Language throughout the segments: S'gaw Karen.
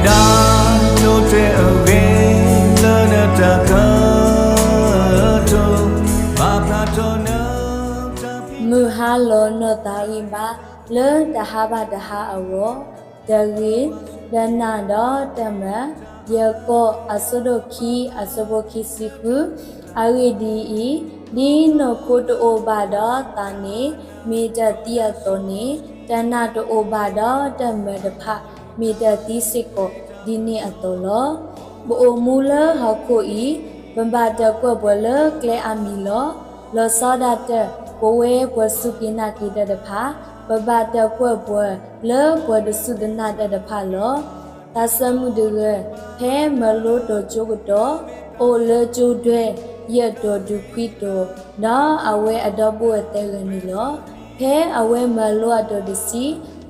တၢ်ဒိးတဲအဂ့ၢ်လၢနတၢ်ကတိၤ, ဘၣ်ဖျါထီၣ်နတၢ်ဖံး မုၢ်ဟါလီၤနီၢ်သးဂံၢ်ဘါ လၢတဟါဘၣ်တဟါအဂီၢ်, တၢ်ဂ့ၢ်, တနၢ်ဒီးတၢ်မၤ, ယဲၢ်ကီၢ် အဆၢဒိၣ်ခံ အဆၢဖိခံဆံဃု, အဂ့ၢ်ဒ်အံၤ, ဒ်နီၢ်ခိတအိၣ်ဘၣ်ဒီးသးန့ၣ် မ့ၢ်တၢ်သံအသိးန့ၣ်, တနၢ်တအိၣ်ဘၣ်ဒီးတၢ်မၤတဖၣ် မ့ၢ်တၢ်သံစ့ၢ်ကီး ဒ်န့ၣ်အသိးလီၤ. ပအိၣ်မူလၢဟီၣ်ခိၣ်အံၤ, ပဘၣ်တၢ်ကွဲၢ်ပှၤလၢကျဲအါမံၤလီၤ. လီၤဆီဒၣ်တၢ် ပဝဲပှၤစူၢ်က့ၤနာ်က့ၤတၢ်တဖၣ်, ပဘၣ်တၢ်ကွဲၢ်ပှၤလၢပှၤတစူၢ်တနာ်တၢ်တဖၣ်လီၤ. သးစၢ်မုၣ်တဂၤ ဖဲမၢလိတီၤကၠိကတီၢ်, အိၣ်လၢကၠိဒွဲ ယဲၢ်တီၤတုၤခွံတီၤ, ဒီးအဝဲအဒီပုၢ်ဝဲၢ်သၢဂၤန့ၣ်လီၤ. ဖဲအဝဲမၢလိအတီၤတဆံ,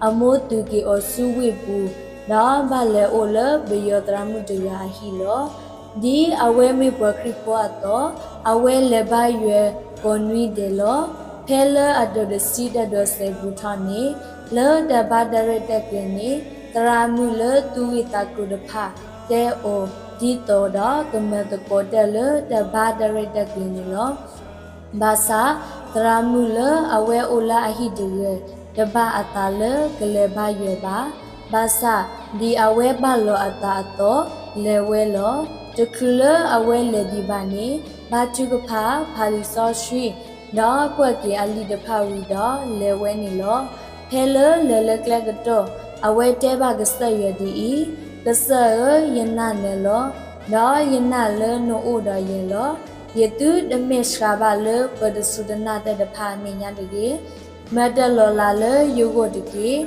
အမိၢ်သူၣ်က့ၤအီၤဆူဝ့ၢ်ပူၤ, ဒီးဘၣ်လဲၤအိၣ်လၢပယီၤသရၣ်မုၣ်တဂၤအဟံၣ်လီၤ. ဒ်အဝဲမ့ၢ်ပှၤခရံာ်ဖိအသိး, အဝဲလဲၤဘါယွၤကိးနွံဒဲးလီၤ. ဖဲလၢအတီၤတဆံတၢ်ဒိးစဲးဘူးထီၣ်န့ၣ်, လၢတၢ်ဘါတၢ်ရဲၣ်တၢ်ကျဲၤန့ၣ်, သရၣ်မုၣ်လၢသူၣ်ဂ့ၢ်သးကျိၤတဖၣ် တဲအီၤဒ်သိးဒီးကမၤသကိးတၢ်လၢတၢ်ဘါတၢ်ရဲၣ်တၢ်ကျဲၤန့ၣ်လီၤ. ဘၣ်ဆၣ်, သရၣ်မုၣ်လၢအဝဲအိၣ်လၢအဟံၣ်တဂၤ တဘၣ်အသးလၢကလဲၤဘါယွၤဘၣ်. ဘၣ်ဆၣ်, ဒ်အဝဲဘၣ်လီၤအသးအသိး, လဲၤဝဲလီၤ. တချုးလၢအဝဲလဲၤဒံးဘၣ်န့ၣ်, ဘါထုကဖၣ်ဖးလံာ်စီဆှံ, ဒီးကွၢ်က့ၤအလံာ်တဖၣ်ဝံၤဒီး လဲၤဝဲန့ၣ်လီၤ. ဖဲလၢလဲၤလၢကျဲကတီၢ်, အဝဲတဲဘၣ်ကစၢ်ယွၤဒ်အံၤ, ကစၢ်ဧၢ, ယနာ်နၤလီၤ. ဒီးယနာ်လၢနအိၣ်ဒီးယၤလီၤ. ယသုတမ့ၢ်ဆှးဘၣ်လၢပှၤတစူၢ်တနာ်တၢ်တဖၣ်အမဲာ်ညါတဂ့ၤ. မၤတၢ်လီၤလးလၢယဂီၢ်တက့ၢ်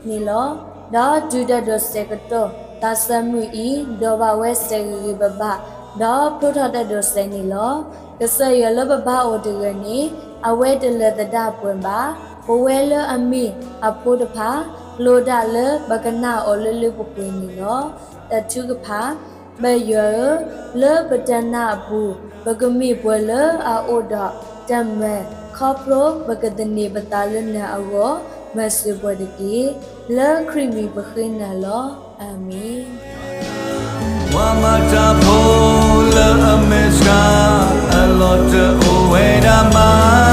န့ၣ်လီၤ. ဒီးတုၤတၢ်ဒိးစဲးကတီၢ်, သးစၢ်မုၣ်အံၤ ဒိးဘၣ်ဝဲစဲးဂ့ၤဂ့ၤဘၣ်ဘၣ်, ဒီးဖျိထီၣ်တၢ်ဒိးစဲးန့ၣ်လီၤ. ကစၢ်ယွၤလၢပဘါအီၤတဂၤန့ၣ်, အဝဲတလဲၤသဒၣ်ပှၤဘၣ်. ပဝဲလၢအမ့ၢ်အဖိတဖၣ်, လိၣ်ဒၣ်လၢပကနာ်အီၤလၢလၢပှဲၤပှဲၤန့ၣ်လီၤ. တၢ်ထုကဖၣ်, ပၢ်ယွၤဧၢ, လၢပတၢ်နာ်အပူၤ, ပကမ့ၢ်ပှၤလၢအအိၣ်ဒီးတၢ်မၤ, ခီဖျိပကသန့ၤပသးလၢနၤအဂီၢ်, မၤစၢၤပှၤတက့ၢ်. လၢခရံာ်မံၤပဃ့နၤလီၤ. အၤမ့ၣ်. ပှၤမၤတၢ်ဖိလၢအမဲာ်ဆှး, အလီၢ်တအိၣ်ဝဲဒၣ်မး